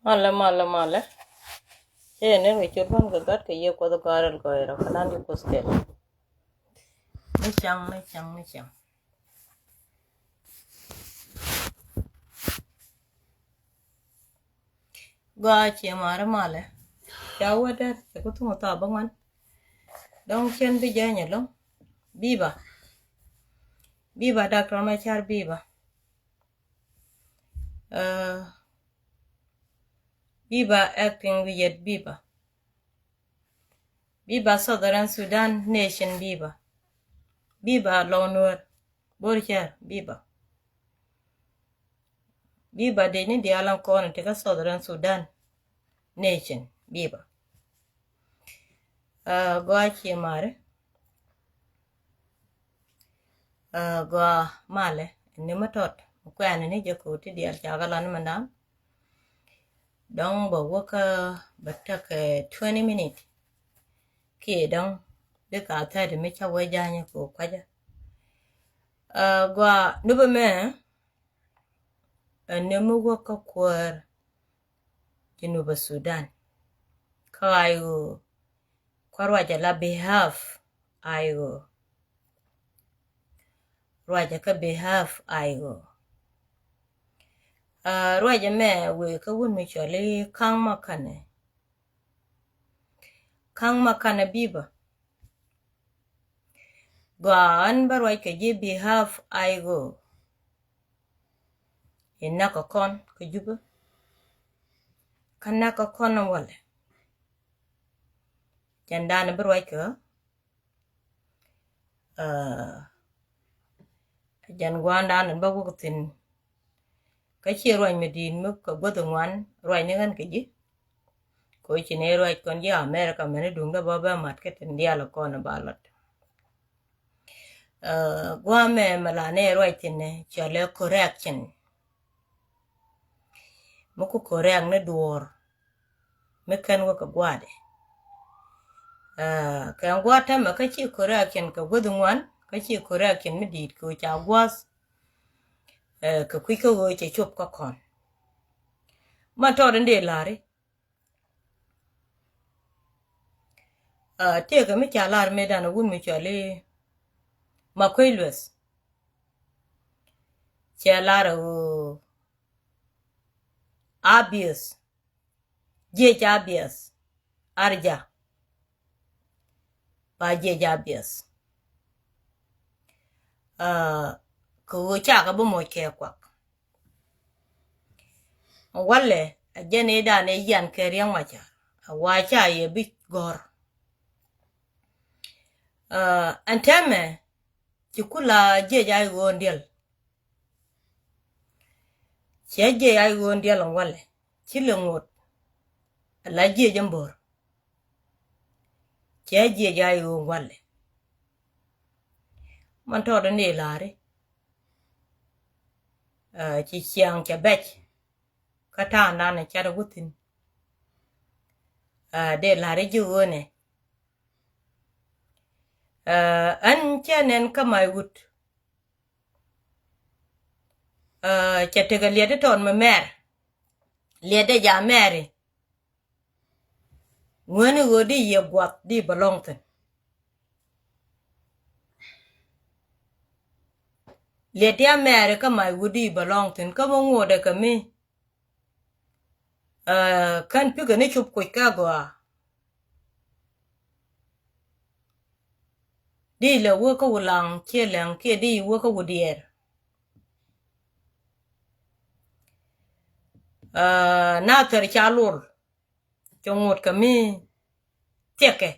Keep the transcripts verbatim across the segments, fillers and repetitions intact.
Malɛ, malɛ, malɛ. Cɛ ni ri cut wän kɛ gat kɛ yie Kuɔth gɔ̱a̱r ɛl gɔ̱a̱r rɔ kɛ lan di Kuoth kɛl. Ni cäŋ, ni cäŋ, ni cäŋ. Gɔaa, ciɛ ma̱a̱ri malɛ. Ca wä dɛr cɛ ku thuŋ thaw bä ŋuan. Dɔ̱ŋ cɛn bi jɛ nyɛ lo̱ŋ. Biba. Biba, Doctor Macar, biba. Uh, biba acting bi yet, biba. Biba Southern Sudan Nation, biba. Biba Lɔw Nuer. Bor Cɛr, biba. Biba dee ni diaal ɛn kɔn ti kä Southern Sudan Nation, biba. Uh, gɔaa, ciɛ ma̱a̱ri. Uh, gɔaa, malɛ. Ni mä tɔt mi kuɛɛni ni jɛ ko̱o̱t ti diaal ca kɛ lan mɛ da̱a̱n. Dɔ̱ŋ bɛ wä kä bɛ tekɛ twenty minute. Kiɛ dɔ̱ŋ bikɛ thirty mi ca wee ja̱a̱nyä kɛ kuacä. Uh, gɔaa, nupä mɛ, uh, ni mi wä kä kuäär Junub Sudan. Kä I O, kä ruacɛ la behalf I O. Ruacɛ kä behalf I O. Uh, ruacɛ mɛ wëë kä wun mi cɔl i̱ Kaŋ Makanɛ. Kaŋ Makanɛ, biba. Gɔaa, ɣän bä ruac kɛ ji̱ behalf I O. Inɛ kɛ kɔn kä Jubä. Kä nɛ kɛ kɔn walɛ. Jɛn dan bä ruac kɛ, uh, jɛn gua̱a̱ndan in bä wä thi̱n. Kä ciɛ ruac mi di̱i̱t mi kɛ guäth ŋuan, ruac ni ɣän kɛ ji̱. Ko ci ni ruac kɔn ji̱ America mɛn i̱ duŋdä bä bä mat kä tin diaal kɔn ba lat. Uh, gua̱a̱ mɛ mɛ la ni ruac thi̱n ni cɔl ɛ correction. Mi ku correct ni duɔ̱ɔ̱r mi kɛn wä kɛ gua̱a̱dɛ. Uh, kɛ gua̱a̱ tämɛ kä ci correction kɛ guäth ŋuan, kä ci correction mi di̱i̱t kɛ ca gua̱a̱th. Uh, kɛ kui̱ kä ɣöö cɛ cop kä kɔn. Ma tɔɔt in dee la̱ri. Uh, tëëkɛ mi ca lar mëëdan wun mi cɔl i̱ Makuei Lueth. Cɛ lar ɛ ɣöö Abieth, jiec Abieth, arja ba jiec Abieth. Uh, kɛ ɣöö cakɛ bi moc kɛ kuak. Walɛ, a jɛn i̱ dan i̱ yian kɛ Riɛk Macar, a wa ca yɛ bi gɔ̱r. Uh, ɛn tɛmɛ ci kula jiec I O in diɛl. Cɛ jiec I O in diɛl in walɛ, ci lɛ ŋot. A la jiec in bo̱r. Cɛ jiec I O in walɛ. Man tɔɔt in dee la̱ri. Uh, ci ciaŋ cɛ bɛc. Kä ta̱a̱ŋdan cat wä thi̱n. Uh, dee la̱ri ji̱ ɣöönɛ. Uh, ɛn cɛ nɛn kä may wut. Uh, cɛ tekɛ liɛt i̱ tɔɔt mɛ mɛr. Liɛt dee ja mɛri. Ŋuäni ɣöö di yɛ guath di bɛ lɔŋ thi̱n. Liɛt diɛ mɛɛri kä mac wut di bɛ lɔŋ thi̱n kä mi ŋuɔdɛ kɛ mi. Ɛ, kän pikɛ ni cop kuc kä gɔaa. Di lɛ wä kä wulaŋ ciɛ lɛŋ kiɛ di wä kä wudiɛɛr. Ɛ, na thɛr ca lol. Cɛ ŋot kɛ mi thiɛkɛ.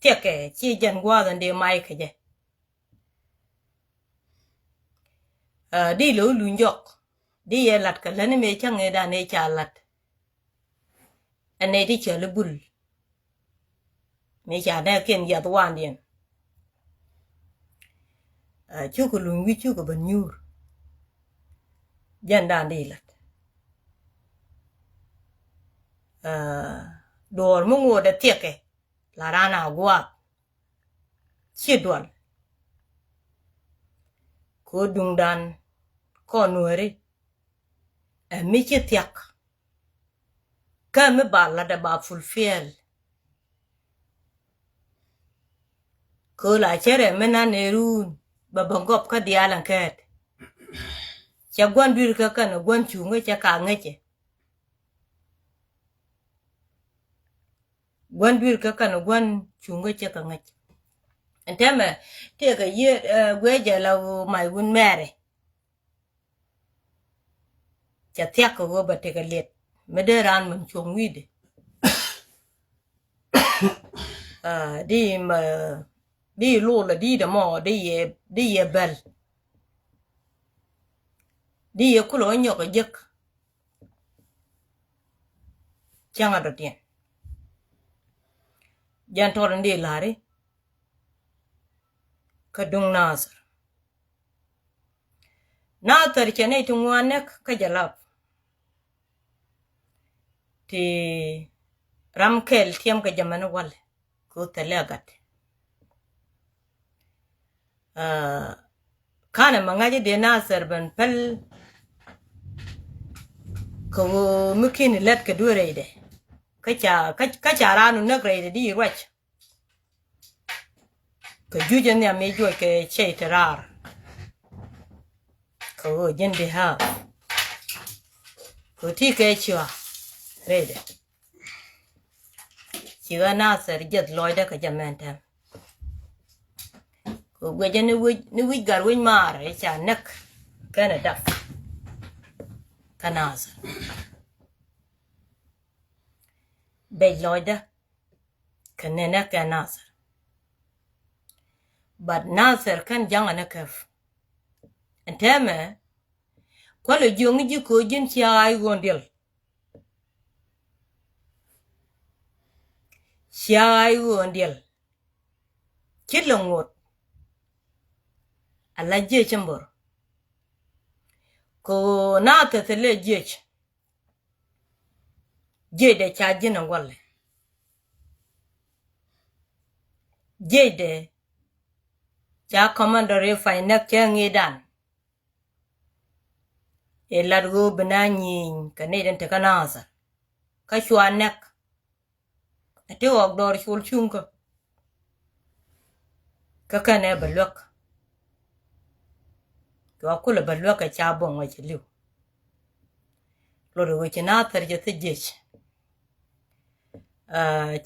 Thiɛkɛ ci jɛn gua̱a̱th in dee may kɛ jɛ. Ɛ, di lɛ wä luny jɔk. Di yɛ lat kɛ läni mëë cäŋ ëëdan ëë ca lat. Ɛn nɛy ti cäli bul. Mëë ca nɛɛkiɛn yiath wandiɛn. Ɛ, cukɛ luny wi̱c cukɛ ben nyuur. Jɛn dan di lat. Ɛ, duɔɔr mi ŋuɔdɛ thiɛkɛ. La ran a gua̱a̱th. Ci dual. Ko duŋdan kɔn nuääri. Ɛ mi ci thiak. Kä mi ba lat ɛ ba fulfill. Kö la cɛ rɛ mi nan ɛ run bɛ bä gɔp kä diaal ɛn kɛɛt. Cɛ gua̱n dui̱r kä kɛn gua̱n cuŋ kä cɛ ka ŋäcɛ. Gua̱n dui̱r kä kɛn gua̱n cuŋ kä cɛ ka ŋäc. Ɛn tɛmɛ tëëkɛ yiëë guiɛ jɛ la ɣöö mac wun mɛɛrɛ. Cɛ thiak kɛ ɣöö bɛ tekɛ liɛt mi dee raan min cuɔ̱ŋ wi̱i̱dɛ. Di ma di lul a di̱i̱t ɛmɔ di yɛ di yɛ bɛl. Di yɛ kulɛ wä nyɔk a jek. Cäŋ a dɔ̱diɛn jɛn tɔt in di la̱ri. Kä duŋ Nathir. Nathir cɛ nɛy ti ŋuan näk kä jɛ lap. Ti ram kɛl tiɛm kɛ jɛ mɛn wal. Kɛ thilɛ a gat. Kanɛ ma ŋa̱c i̱ dee Nathir ben päl. Kɛ ɣöö mi ki̱n ilɛt kɛ duee rɛydɛ. Kä ca kä ca raan u näk rɛydɛ di ruac. Kɛ juc in nhiam mi juɔc kɛ cɛy ti raar. Kɛ ɣöö ji̱n behalf. Kɛ ti kɛ cua rɛydɛ. Ci ɣä Nathir jiɛth lɔcdä kɛ jɛ mɛn tɛm. Kɛ guiɛcä ni wi̱c ni wi̱c gat wi̱c maar i̱ ca näk. Kɛnɛ dap kä Nathir. Bec lɔcdä kɛ nɛnɛ kɛ Nathir. But Nathir kɛn jaŋ ɛn ɛ käp. Ɛn tɛmɛ kualɛ jiöŋ ji̱ köö ji̱n cia ɣaac ɣöön diɛl. Cia ɣaac ɣöön diɛl. Ci lɛ ŋot ala jiec in bor. Kɛ ɣöö Nathir thilɛ jiec. Jiecdɛ ca ji̱n in gualɛ. Jiecdɛ ca commander i̱ pay näk cɛ ŋi̱i̱dan. Ɛ lat ɣöö bi na nyieny kɛ nɛy den te kä Nathir. Kä cua näk. Ɛ ti ɣɔk dɔɔr col cuŋkä. Kä kɛn ɛ bɛ luäk. Cua kulɛ bɛ luäk kɛ ca buɔ̱ŋ ɛ ci li̱w. Lot ɛ ɣöö ci Nathir cɛ thi jiec.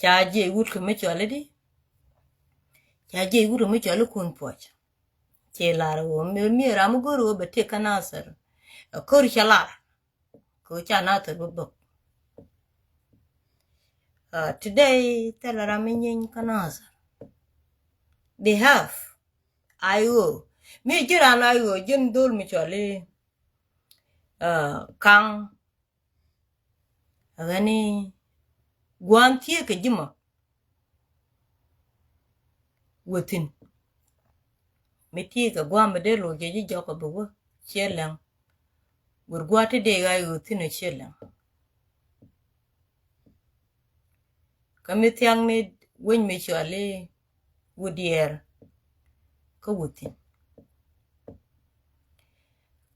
Ca jiec wut kɛ mi cɔal i̱di. Ca jiec wut kɛ mi cɔal i̱ kun puɔc. Ci lar ɣöö mi, mi ram mi go̱r ɣöö bɛ tëk kä Nathir. Ɛ ko̱r cɛ lar. Kɛ ɣöö ca Nathir bä bäk. Today thilɛ ram mi nyiny kä Nathir. Behalf. Ayo. Mi ji̱n ran ayo ji̱n dhol mi cɔal i̱ Kaŋ. Ɛ ɣän i̱ gua̱a̱n thieekä ji̱ mɔ. Wä thi̱n. Mi thieekä gua̱a̱n mi dee loc jɛ ji̱ jɔk ɛ bi wä ciɛ läŋ. Wër gua̱a̱t ti dee ɣa̱c ɣöö thi̱n ɛ ciɛ läŋ. Kä mi thia̱kni wec mi cɔal i̱ wä diɛɛr kä wä thi̱n.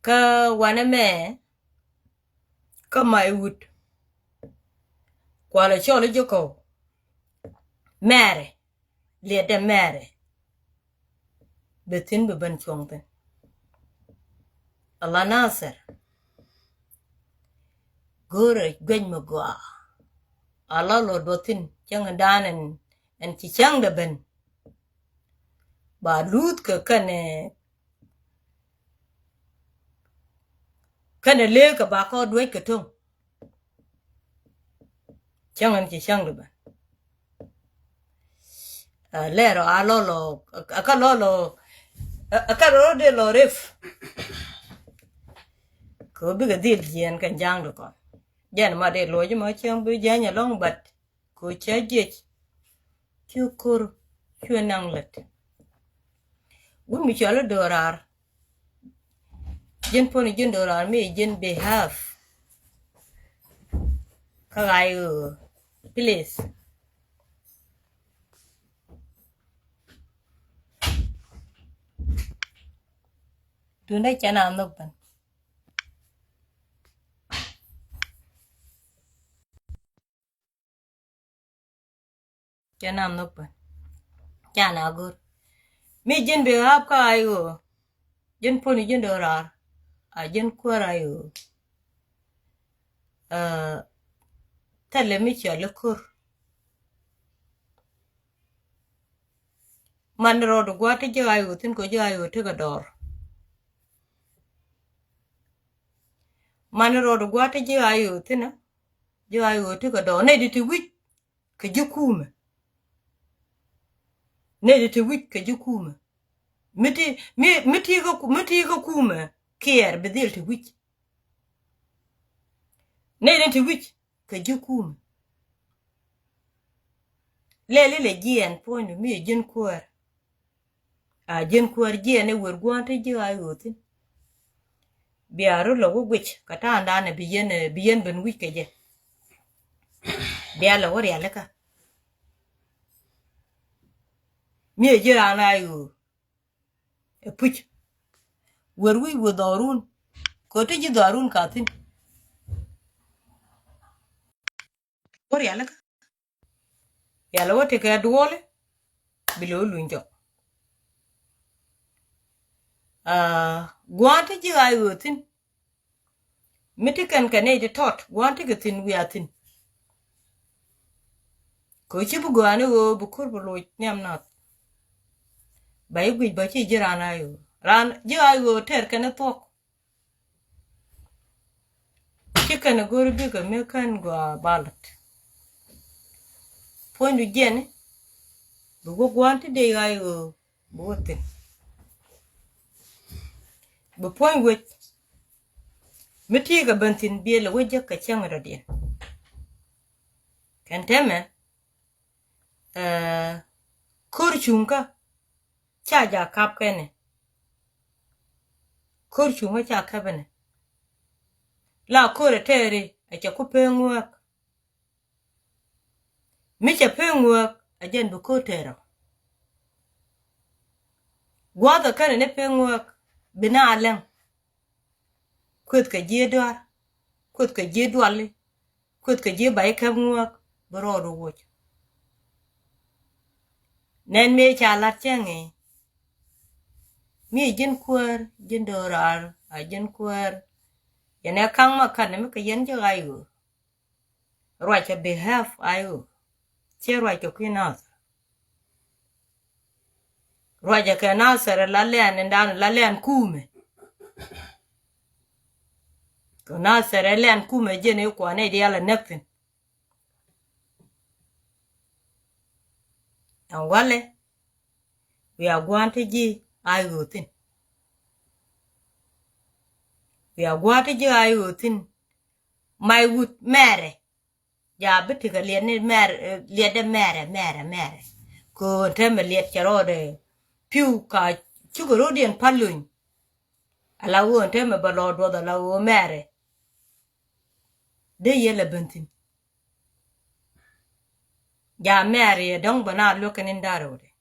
Kä wanɛ mɛ kä may wut. Kualɛ cɔl i̱ ji̱ kɔw. Mɛrɛ. Liɛtdɛ mɛrɛ. Bɛ thi̱n bi ben cuɔ̱ŋ thi̱n. Ala Nathir. Go̱o̱rɛ guec mi gɔaa. Ala lɔ duɔth thi̱n cäŋ dan ɛn, ɛn ci cäŋdɛ ben. Ba luth kɛ kɛnɛ, kɛnɛ lëë kɛ ba kɔ duec kɛ to̱ŋ. Cäŋ ɛn ci cäŋdɛ ben. Lɛr ɔ a lɔ lɔ a kä lɔ lɔ a kä rɔ dee lɔ rep. Kɛ bikɛ dhil jiɛn kɛ ja̱a̱ŋ di kɔn. Jɛn ma dee luɔc ma cäŋ bi jiɛn ɛlɔ̱ŋ, but kɛ cä jiec. Ci ko̱r cuɛ naŋ lät. Wut mi cɔl i̱ do̱raar. Ji̱n puɔ̱n ji̱n do̱raar mi ji̱n behalf. Kä ɣa̱c ɣöö, please. Duundä cɛ na nhök ben. Cɛ nam nhök bän. Ca na go̱r. Mi ji̱n bi ɣa̱a̱p kä ay ɣöö ji̱n puɔ̱ni ji̱n do̱raar. A ji̱n kuäär ay ɣöö. Aa, thilɛ mi cɔal i̱ ko̱r. Man rɔɔdu gua̱a̱th ti ji̱ ay ɣöö thi̱n kɛ ji̱ ay ɣöö tekɛ dɔɔr. Man rɔɔdu gua̱a̱th ti ji̱ ay ɣöö thi̱n ji̱ ay ɣöö tekɛ dɔɔr. Nɛy di ti wi̱c kɛ ji̱ kumɛ. Nɛy di ti wi̱c kɛ ji̱ kumɛ. Mi ti, mi, mi ti kä, mi ti kä kumɛ kiɛɛr bi dhil ti wi̱c. Nɛy di ti wi̱c kɛ ji̱ kumɛ. Lɛli lɛ jiɛɛn puɔ̱nydu mi ɛ ji̱n kuäär. A ji̱n kuäär jiɛɛn ɛ wer gua̱a̱n ti ji̱ ay ɣöö thi̱n. Bia rut lɛ wä guic kɛ ta̱a̱ŋdan ɛ bi yɛn, bi yɛn ben wi̱c kɛ jɛ. Bia lɛ wä rialikä. Mi ɛ ji̱ raan ay ɣöö. Ɛ puc. Wer wi̱c wä dhɔrun. Kɛ ti ji̱ dhɔrun ka thi̱n. Wä rialikä. Rialikä wä tekɛ duɔli. Bi lo̱ luny jɔk. Aa, gua̱a̱n ti ji̱ ay ɣöö thi̱n. Mi ti kɛn kɛ nɛy ti tɔt gua̱a̱n ti kɛ thi̱n wiaa thi̱n. Kɛ ci bi gɔaa ni ɣöö bi ko̱r bi loc nhiam nath. Ba i̱ guic ba ci ji̱ raan ay ɣöö raan ji̱ ay ɣöö tɛr kɛn i̱ thuɔ̱k. Ci kɛn i̱ go̱r i̱ bikɛ mi kɛn gɔaa balot. Puɔ̱nydu jiɛni bi wä gua̱a̱n ti dee ay ɣöö bi wä thi̱n. Bi puɔ̱ny wec mi ti̱i̱ kɛ ben thi̱n biël ɛ wec jek kɛ cäŋ rɔ̱diɛn. Kɛn tɛmɛ ɛ ko̱r cuŋkä ca ja kap kɛnɛ. Ko̱r cuŋä ca käpänɛ. La ko̱r ɛ tɛɛri ɛ cɛ ku pee ŋuäk. Mi cɛ pee ŋuäk ɛ jɛn bi ko̱r tɛɛrɔ. Gua̱a̱th ɛ känɛ ni pee ŋuäk bi na a lɛŋ. Kueth kɛ ji̱ duar, kueth kɛ ji̱ duali, kueth kɛ ji̱ ba i̱ käp ŋuäk bi rɔɔdu woc. Nɛn mëë ca la̱t cäŋ i̱ mi ji̱n kuäär ji̱n do̱raar a ji̱n kuäär. Yɛn ɛ ka̱ŋ ma ka̱n mi kɛ yɛn ji̱ ɣa̱c ɣöö ruacɛ behave ay ɣöö ciɛ ruacɛ kui̱ nath. Ruacɛ kɛ Nathɛr la lɛn in dan la lɛn kumɛ. Kɛ Nathɛr ɛ lɛn kumɛ jɛn i̱ kuanɛ diaal ɛ näk thi̱n. Ɛn walɛ wiaa gua̱a̱n ti ji̱ ay ɣöö thi̱n. Wiaa gua̱a̱n ti ji̱ ay ɣöö thi̱n. May wut mɛrɛ. Ja bi tekɛ liɛt ni mɛr, eh, liɛtdɛ mɛrɛ, mɛrɛ, mɛrɛ. Kɛ ɣöö tɛmɛ liɛt cɛ rɔɔdɛ pi̱w ka cukɛ ro̱diɛn pa̱l luny. Ala ɣöö tɛmɛ bɛ lɔ duɔth ala ɣöö mɛrɛ. Dee yɛ lɛ ben thi̱n. Ja mɛrɛ yɛ dɔ̱ŋ bɛ na luäk kɛ ni̱n da̱rɛ wä dee.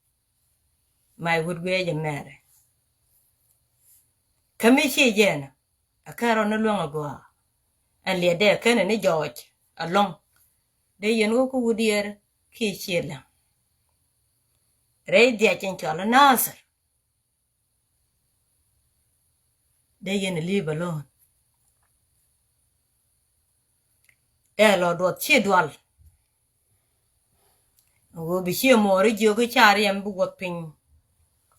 May wut guiɛ jɛ mɛrɛ. Kä mi ci jɛn ɛ kɛn rɔ ni luäŋ agɔaa. Ɛn liɛtdɛ kɛn ni jɔɔc alɔŋ. Dee yɛn wä kä wut diɛɛr kiɛ ciɛ läŋ. Rɛy dhiac in cɔal Nathɛr. Dee yɛn leave alone. Ɛ lɔ duɔth ci dual. Ɣöö bi ciɛ mɔɔri jiök i̱ ca riɛm bi wuɔth piny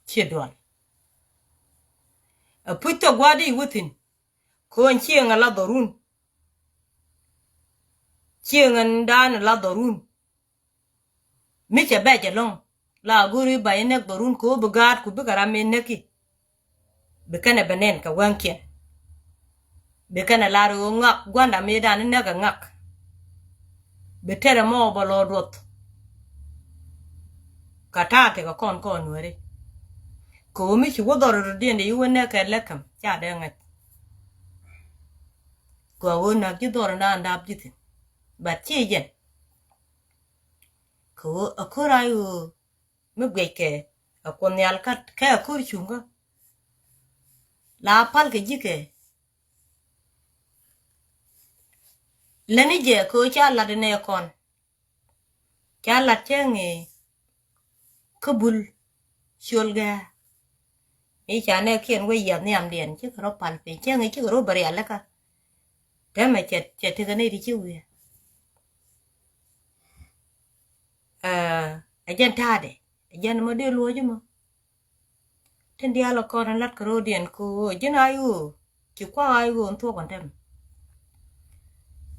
ci dual. Ɛ puc thok gua̱a̱r di wä thi̱n. Ko̱n cieŋ ɛ la dhɔrun. Cieŋ ɛn da̱a̱n ɛ la dhɔrun. Mi cɛ bɛc ɛlɔ̱ŋ la go̱ri ba inɛk dhɔrun kɛ ɣöö bi gaatku bikɛ ram in näki. Bi kɛnɛ bɛ nɛn kɛ wäŋkiɛn. Bi kɛnɛ lar ɣöö ŋak gua̱nda mëëdan inɛk ɛ ŋak. Bi tɛrɛ mɔ bɛ lɔ duɔth. Ka ta̱a̱ tekɛ kɔn kɔn nuääri. Kɛ ɣöö mi ci wä dhɔr rɔ̱diɛn dee yi wä nɛk kɛ lɛk käm ca dee ŋäc. Kɛ ɣöö näk ji̱ dhɔr indan dap ji̱ thi̱n. But ci jɛn kɛ ɣöö a ko̱r ay ɣöö mi guickɛ a Kuoth Nhial kä kɛ a ko̱r cuŋkä. La pal kɛ ji̱ kɛ. Lätni jɛ kɛ ɣöö ca lat inɛ kɔn. Ca lat cäŋ i̱ kä bul ciöl gɛ̈ɛ̈. Mi ca nɛɛkiɛn wä yiath nhiamdiɛn cikɛ rɔ pal piny, cäŋ i̱ cikɛ rɔ bä rialikä. Täämɛ cɛ, cɛ tekɛ nɛy ti ci wiee. Ɛ, ɛ jɛn ta̱a̱dɛ, ɛ jɛn mɔ dee luɔ̱c mɔ. Tin diaal ɛ kɔn in la̱t kɛ ro̱o̱diɛn kɛ ɣöö ji̱n ay ɣöö ci kuak ay ɣöö in thuɔ̱k in tɛm.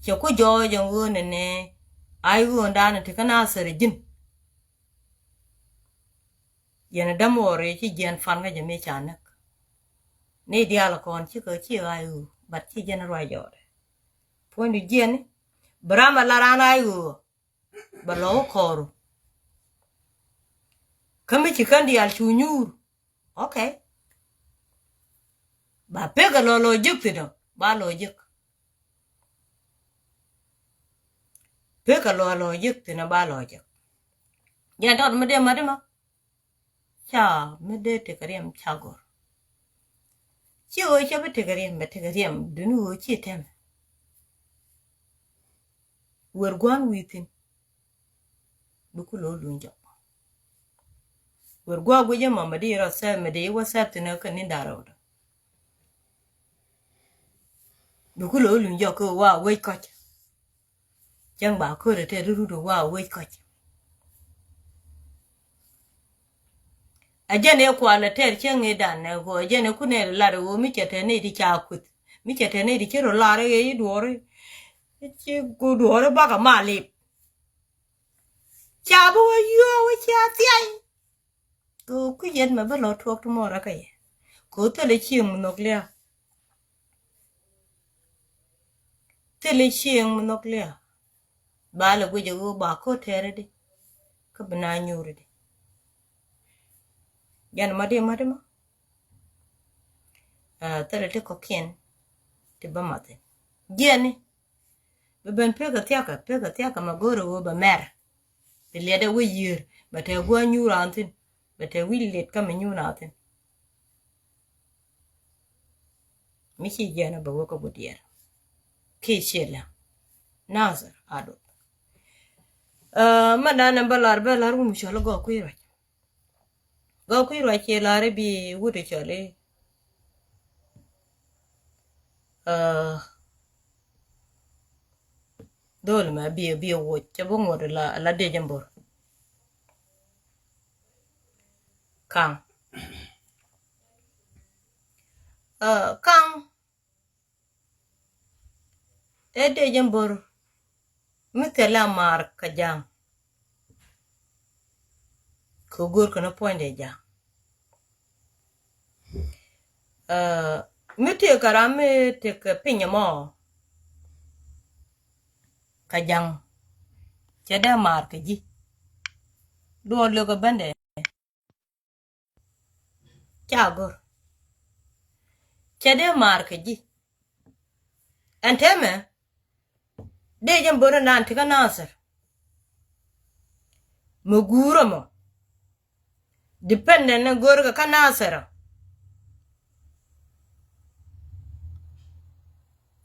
Cɛ ku jɔɔc ɛn ɣöö nɛnɛ ay ɣöö in da̱a̱n in ti kä Nathir ji̱n. Yɛn ɛ däm ɣɔr ëë ci jiɛn fan kä jɛ mi ca näk. Ni diaal ɛ kɔn cikɛ ci ay ɣöö, but ci jɛn ruac jɔɔdɛ. Puɔ̱nydu jiɛni bi ram ɛ la raan ay ɣöö. Bɛ lɔ wä kɔɔru. Kä mi ci kän diaal cu nyuur. Okay. Ba pek a lɔ lɔ jek thi̱n ɔ, ba lɔ jek. Pek a lɔ lɔ jek thi̱n ɔ, ba lɔ jek. Jɛn tɔt mi dee mäti ma. Ca mi dee tekɛ riɛm ca gɔr. Ci ɣöö cä bi tekɛ riɛm, bɛ tekɛ riɛm duni ɣöö ci tɛmɛ. Wer gua̱n wi̱i̱ thi̱n. Bi ku lo̱o̱ luny jɔk. Wer gua̱ guic ɛmɔ mɛ di rɔ sɛp mɛ di wä sɛp thi̱n kä ni̱n da̱ŋ rɛw dɔ. Bi ku lo̱o̱ luny jɔk kä wa wec kɔc. Cäŋ ba ko̱r ɛ tɛr rut wa wec kɔc. A jɛn ɛ kual ɛ tɛr cäŋ i̱ dan ɛ ɣöö a jɛn ɛ kun ɛ lar ɛ ɣöö mi cɛ tɛr ni di ca kueth. Mi cɛ tɛr ni di ci rɔ lar ɛ ɣöö i̱ duɔɔri. Ci ku duɔɔri bakɛ mal ip. Ca bi wä yio̱o̱k wä cia thia̱y. Kɛ ɣöö kui̱c yɛn mɛ bi lɔ tuɔɔk ti mɔɔr ɛ kɛ yɛ. Kɛ ɣöö thilɛ cieŋ mi nhɔk lia̱a̱. Thilɛ cieŋ mi nhɔk lia̱a̱. Ba lɛ guic ɛ ɣöö ba ko̱r tɛɛri di. Kä bi na nyuuri di. Jɛn ma di ma di ma. Aa, thilɛ ti kɔ̱kiɛn ti bä mathin. Jiɛni. Bi ben pekɛ thiakä, pekɛ thiakä ma go̱o̱rɛ ɣöö bɛ mɛr. Bi liɛtdɛ wä yiër, bɛ te gua̱a̱ nyuur raan thi̱n, bɛ te wi̱c liɛt kä mi nyuur raan thi̱n. Mi ci jiɛn bɛ wä kä gudiɛɛr. Kiɛ ciɛ lɛ. Nathir a duɔth. Ɛ, mɛ dan ɛn bä lar, bä lar wun mi cɔl i̱ gɔɔk kui̱ ruac. Gɔɔk kui̱ ruac ciɛ lar i̱ bi wut i̱ cɔl i̱. Ɛ, dhol mɛ bi, bi woc cɛ bi ŋuɔt la, la dec in bo̱r. Kaŋ. Ɛ, kaŋ. Ɛ dec in bo̱r mi thilɛ a maar kɛ ja̱a̱ŋ. Kɛ go̱o̱r kɛn puɔ̱nydɛ ja̱a̱ŋ. Ɛ, mi tëëkɛ ram mi tëëkɛ piny ɛmɔ kɛ ja̱ŋ. Cɛ dee maar kɛ ji̱. Duɔɔr lëkɛ bändɛ. Ca go̱r. Cɛ dee maar kɛ ji̱. Ɛn tɛmɛ dee jɛ bo̱r nan ti kä Nathir. Mi guurä mɔ. Dependent ni go̱r kɛ kä Nathir.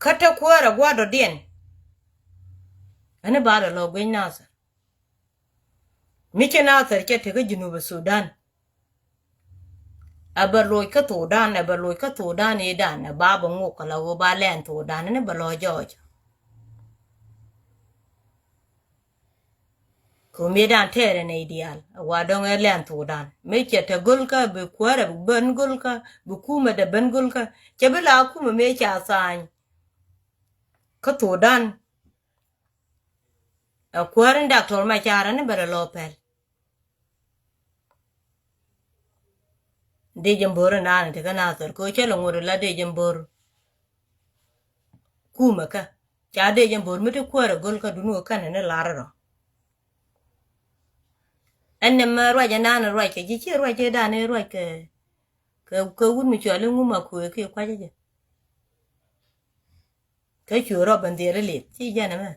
Kä te kuäärä gua̱dɔdiɛn. Ɛn i̱ ba lɛ lɔ guic Nathir. Mi ci Nathir cɛ tekä Junub Sudan. Ɛ bɛ loc kä Thudan, ɛ bɛ loc kä Thudan i̱dan, ɛ ba bɛ ŋuk kɛ la ɣöö ba lɛn Thudan ni bɛ lɔ jɔɔc. Kɛ ɣöö mëëdan tɛɛrɛ nɛy diaal, ɛ wa dɔ̱ŋ ɛ lɛn Thudan. Mëë cɛ te go̱lkä, bi kuäärɛ ben go̱lkä, bi kumɛ dɛ ben go̱lkä. Cɛ bi la kumɛ mëë ca tha̱a̱ny kä Thudan. Ɛ kuäär in Doctor Machar ni bɛ lɛ lɔ pɛl. Dec in bo̱r in naan in te kä Nathir kɛ ɣöö cä lɛ ŋot in la dec in bo̱r. Kumɛ kä ca dec in bo̱r mi ti kuäär ɛ go̱l kä duni ɣöö kɛn in lar in rɔ. Ɛn ni mɛ ruac in naan in ruac kɛ ji̱, ci ruac in dan in ruac kɛ, kɛ, kɛ wut mi cuali ŋum a kuëë kiɛ kua̱c jɛ. Kä cuɛ rɔ ben dhiel ilith ci jɛn ɛmɛ.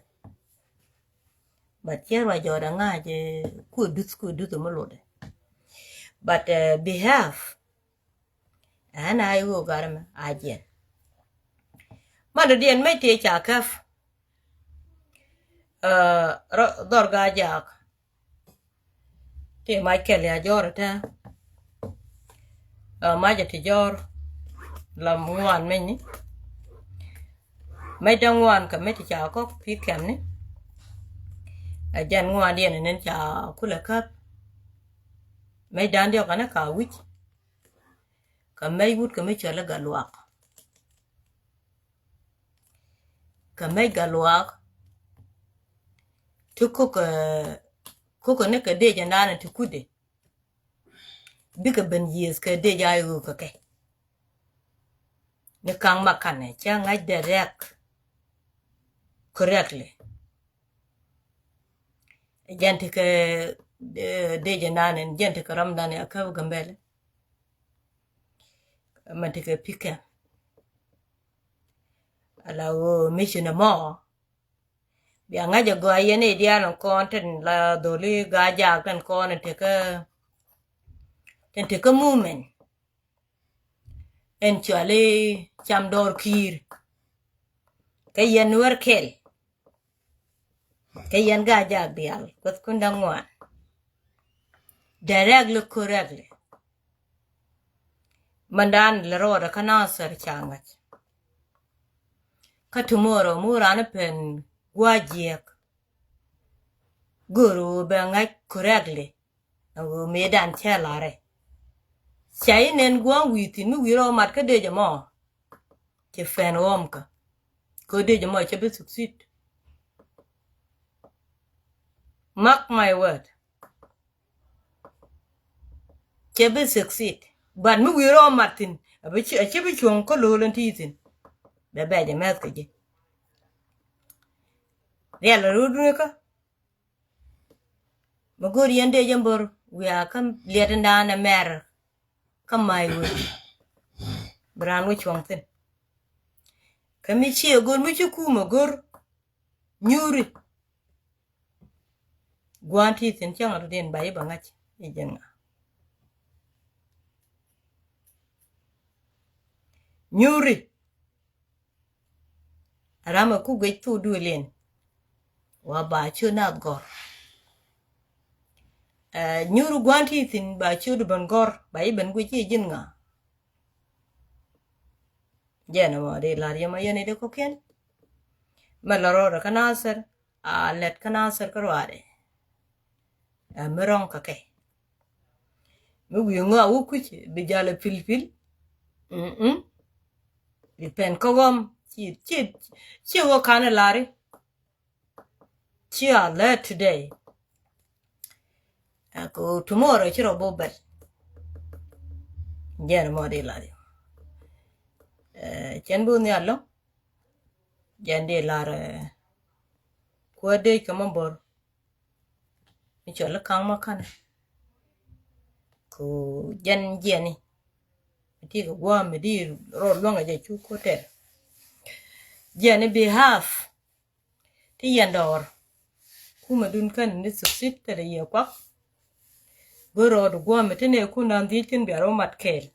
But cɛ ruac jɔɔdɛ ŋa̱c, eh, kuɛ duth, kuɛ duth mi lotdɛ. But, eh, behave. Ɛn a i̱ ɣöö gat ɛmɛ a jiɛn. Man dɔ̱diɛn mec tëë ca käp. Eh, rɔ, dhɔr Gaa-jaak. Ti mac kɛl ya jɔr ɛ tɛ. Ɛ, mac ɛ ti jɔr. La ŋuan meny ni. Mec dee ŋuan kɛ mec ti ca kɔk pi kɛm ni. Ɛ jɛn ŋuan diɛn ɛ nen ca kulɛ käp. Mec dan diɔk kɛn ɛ ka wi̱c. Kɛ mec wut kɛ mec cɔl ɛ gat luak. Kɛ mec gat luak. Ti kokɛ, kokɛ ni kɛ dee jɛ nanɛ ti kutdɛ. Bikɛ ben yiëëth kɛ dee jɛ a ɣöö kɛ kɛ. Ni kaŋ ma kanɛ cä ŋa̱c dee rɛk. Correctly. Jɛn ti kɛ, eh, dee jɛ nanɛ, jɛn ti kɛ ram nanɛ a käp Gambɛl. Mɛ ti kɛ pikɛ. Ala ɣöö mi ci nɛ mɔ. Bia ŋa̱c a gɔaa yɛn i̱ diaal in kɔn tin la dholi Gaa-jaak tin kɔn in tekä, tin tekä movement. Ɛn cuali cam dɔɔr ki̱i̱r. Kä yɛn Nuɛr kɛl. Kä yɛn Gaa-jaak diaal kueth kun da̱ŋ ŋuan. Directly, correctly. Mandan lɛ rɔɔdɛ kä Nasir ca ŋa̱c. Kä tomorrow mi wä raan pen gua̱a̱ jiɛk. Gör wä bɛ ŋa̱c correctly. Ɛ wä mëëdan cɛ larɛ. Ca i̱ nɛn gua̱a̱ wi̱i̱ thi̱n mi wi̱i̱ rɔ mat kä dee jɛ mɔ. Cɛ fɛn ɣɔm kä. Kä dee jɛ mɔ cɛ bi succeed. Mark my word. Cɛ bi succeed. But mi wi̱i̱ rɔ mat thi̱n, a bi ci, a ci bi cuɔ̱ŋ kä lo̱o̱l ɛn ti thi̱n. Bɛ bɛ jɛ mɛth kɛ ji̱. Riɛl a rut ni kä. Mi go̱o̱r yɛn dee jɛ mbor wiaa kä liɛt in da̱a̱n ɛ mɛr kä may wee. Bi raan wä cuɔ̱ŋ thi̱n. Kä mi ciɛ go̱o̱r mi ci kum a go̱o̱r nyuuri. Gua̱a̱n ti thi̱n cäŋ a rut in ba i̱ ba ŋa̱c i̱ jɛn ŋa. Nyuuri. Ram ɛ ku guic thuk duël in. Wa ba cu nath gɔr. Ɛ, nyuuri gua̱a̱n ti thi̱n ba cu du ben gɔr ba i̱ ben guic i̱ jin ŋa. Jɛn ɛmɔ di lar yɛ ma yɛn i̱ di kɔkiɛn. Mɛ lɔ rɔɔdɛ kä Nasir. A lɛt kä Nasir kä ruaadɛ. Ɛ mi rɔ̱ŋ kä kɛ. Mi wi̱i̱ ŋɔak wä kui̱c bi jal ɛ pilpil. Mm-mm. Bi pɛn kä ɣɔm ci, ci, ci wä kan ɛ lari. Ci a lɛt today. Ɛ ko tomorrow ci rɔ bo bɛl. Jɛn mɔ di lari. Ɛ, cɛn bi wä nhial lɔ. Jɛn di lar, ɛ, kuäär dee kɛ mɔ bor. Mi cɔl i̱ ka̱ŋ ma ka̱n. Ko jɛn jiɛni. Mi ti kɛ gua̱a̱m mi di rɔ luäŋ a jɛ cu ko tɛr. Jiɛni behalf. Ti yɛn dɔɔr. Kumɛ dun kän ni succeed tɛr yɛ kuak. Go̱r rɔɔd gua̱a̱m mi ti nɛ kun nan dhiec tin bia rɔ mat kɛɛl.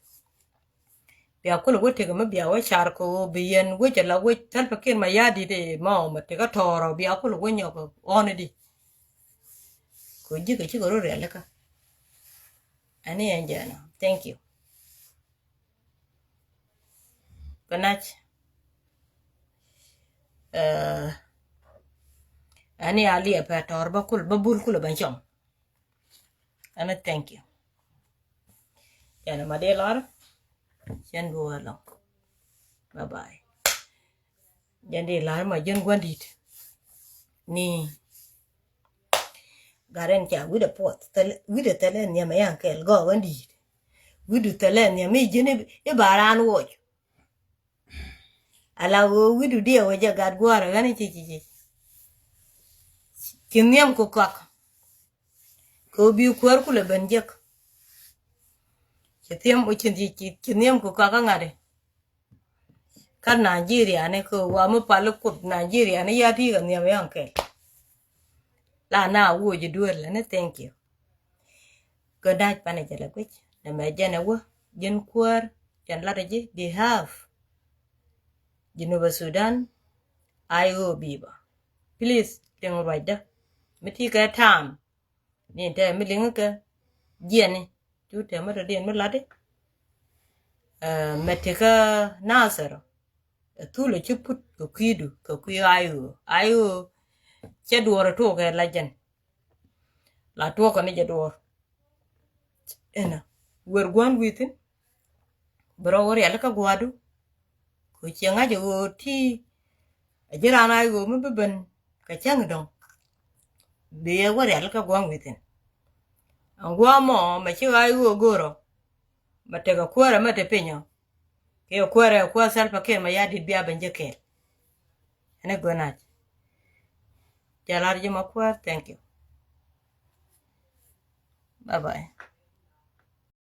Bia kulɛ wä tekɛ mi bia wä car kɛ ɣöö bi yɛn wec ala wec Salva Kiir Mayardit i̱ ma ɔmɛ tekɛ tɔɔrɔ bia kulɛ wä nyɔk ɣɔn idi. Kɛ ji̱ kɛ cikɛ rɔ rialikä. Ani ɛn jɛn ɔ. Thank you. Bä nac. Ɛ, ani a liɛ pɛ tɔɔr bä kul bä bul kulɛ bä cɔŋ. Ɛn thank you. Jɛn ma dee lar. Jɛn duɔ lɔŋ. Bye bye. Jɛn dee lar ma jɛn guandit. Ni. Garen ca wi̱dɛ puɔth. Wi̱dɛ thɛlɛ nhiam yan kɛl gɔɔ guandit. Wi̱du thɛlɛ nhiam mi jɛn i̱ baran woc. Ala ɣöö wi̱du diɛ wä jɛ gat gua̱a̱r ɣän i̱ ci ci ci. Ci nhiam ku kɔak. Kɛ ɣöö bi kuäär kulɛ ben jek. Ci thiam ci ci ci nhiam ku kɔak kä ŋa̱t i̱. Kä Nigeria ni kɛ ɣöö wa mi pal i̱ kuoth Nigeria ni ya ti kɛ nhiam yan kɛl. La na wuɔ ji̱ duel ni thank you. Kɛ da̱c panɛ jɛ lɛ guic nɛ mɛ jɛn ɛ wä jɛn kuäär jɛn lat ɛ ji̱ behalf. Jinubä Sudan. Ay ɣöö bi̱i̱ bä. Please liŋ ruacdä mi ti kɛ ta̱a̱m. Ni tɛ mi liŋ kɛ jiɛni cu tɛmɛ tɔ diɛn mi lat i̱ mɛ ti kä Nasir. Ɛ thulɛ ci put kɛ kui̱du kɛ kui̱ I O. I O cɛ duɔɔr ɛ tuɔɔk kɛ la jɛn. La tuɔɔk kɛ ni jɛ duɔɔr. Ɛnɔ wer gua̱n wi̱i̱ thi̱n. Bi rɔ wä rialikä gua̱a̱du. Kɛ ciɛ ŋa̱c ɛ ɣöö ti ɛ ji̱ raan I O mi bi ben kɛ cäŋ dɔ̱ŋ. Bi ɛ wä rialikä gua̱n wi̱i̱ thi̱n. Ɛn gua̱a̱ mɔ mɛ ci I O go̱o̱rɔ. Mɛ tekɛ kuäärɛ mɛ te pinyɔ. Kiɛ kuäärɛ kuäär Salva Kiir mɛ ya dit bia ben jɛ kɛɛl. Ɛn ɛ guäär nac. Jɛ lar ji̱ ma kuäär, thank you. Bye bye.